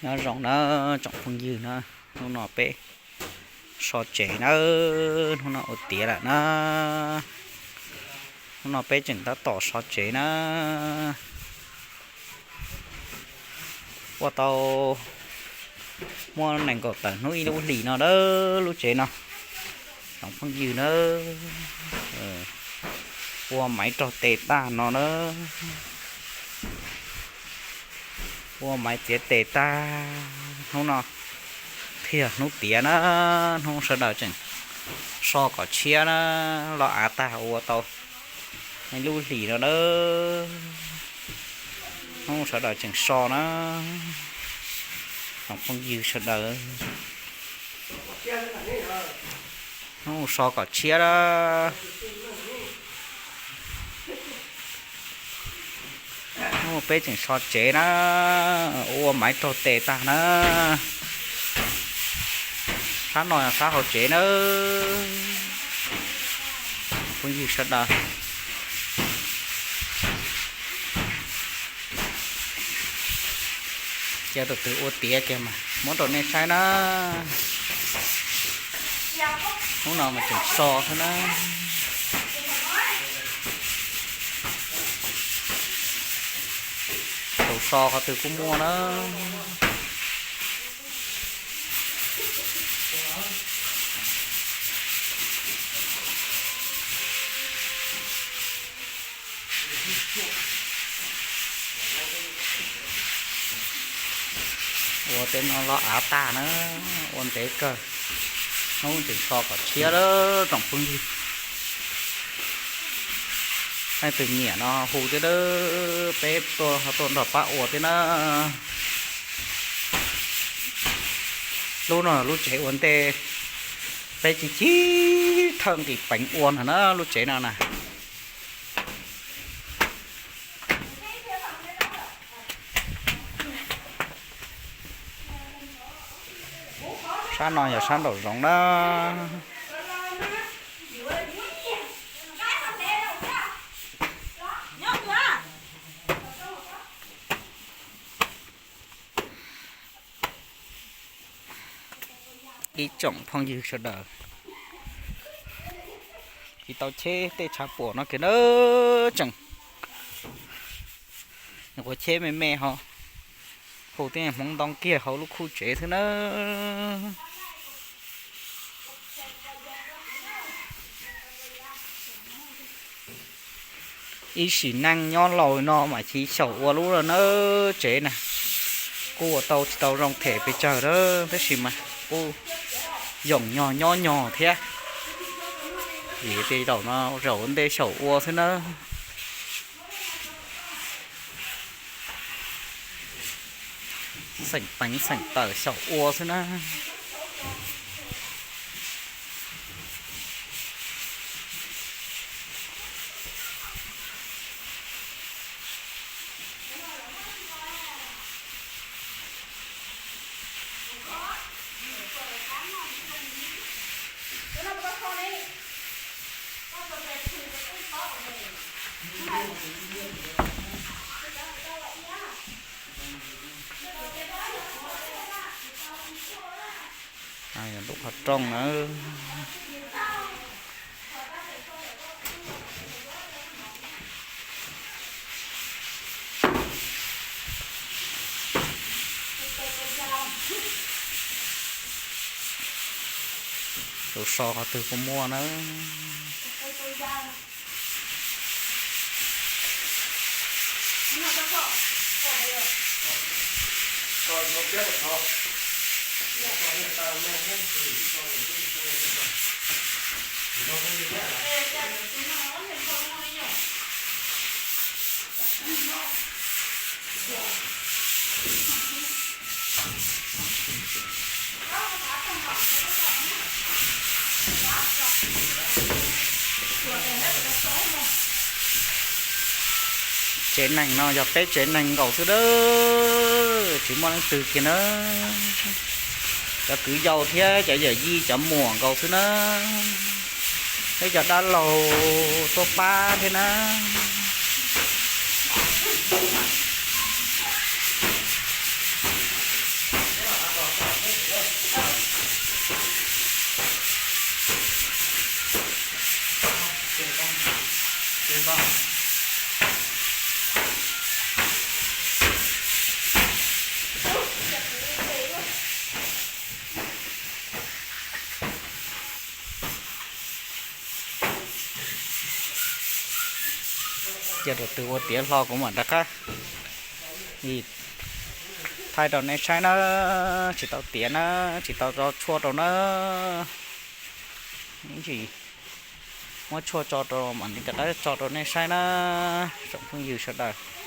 Nyob zoo na tsoom phooj ywg na, hnub no peb so tsev na, hnub no ua tiav lawm na, hnub no peb tseem tab tom so tsev na. Ua tau muaj nees nkaum tawm hnub ib lub hlis no dawb lub tsev no, tsoom phooj ywg na. Ua maiv raug tes tag no na, ua maiv txiav tes tag. Hnub no thiaj hnub tiav na, hnub sawv daws tseem so kom tshiab na, los av tag ua tau ib lub hlis no na. Hnub sawv daws tseem so na, tsoom phooj ywg sawv daws. Hnub so kom tshiab na. Hnub peb tseem so tsev na, ua maiv raug tes tag na. Sab no yog sab hauv tsev na, phooj ywg sawv daws. Cia tus twg ua tiav kiag mas muab rau nej saib na. Hnub no mas tseem so xwb na. Tus so qhov twg kuj muaj na. Ua tej no los av tag na, ua ntev kawg. Hnub tseem so kom tshiab lawm tsoom phooj ywg. Leej twg nyiam no hu thiab, peb tuaj ho tuaj nrog pab ua thiab na. Lub no lub tsev ua ntej, peb cig cig thawj nqis peev ua no na, lub tsev no na. Sab no yog sab nraum zoov na. Ib tsoom phooj ywg sawv daws, tsis tau cheb tej tshav puam no kiag na, tseem nyuam qhuav cheb me me ho hu tej hmoov ntoo kiag hauv lub khuj tsev xwb na. Ib sim neej nyob laus no mas chiv xyaum ua lub no na, tsev na kuj ua tau tsis tau zoo them pes tsawg na, tab sis mas kuj yoom nyog nyob nyog thiab. Vim tej zaum no zaum ntej xyaum ua xwb na. Xeem peev xeem tawm xyaum ua xwb na. Yog lub qhov rooj na. Tus so qhov twg puas muaj na. Tsev neeg no yog peb tsev neeg nkaus xwb na, tsis muaj leej twg kiag na. Cov kwv yau thiab cov yawm yij cov muam nkaus xwb na. Peb cov dab laug tuaj pab thiab na. Cia tus twg ua tiav hlo kuv mam rov qab thaij rau nej saib na. Tsis tau tiav na, tsis tau tso tshuaj rau na. Ib ntsis muab tshuaj tso rau mam li rov qab tso rau nej saib na, tsoom phooj ywg sawv daws.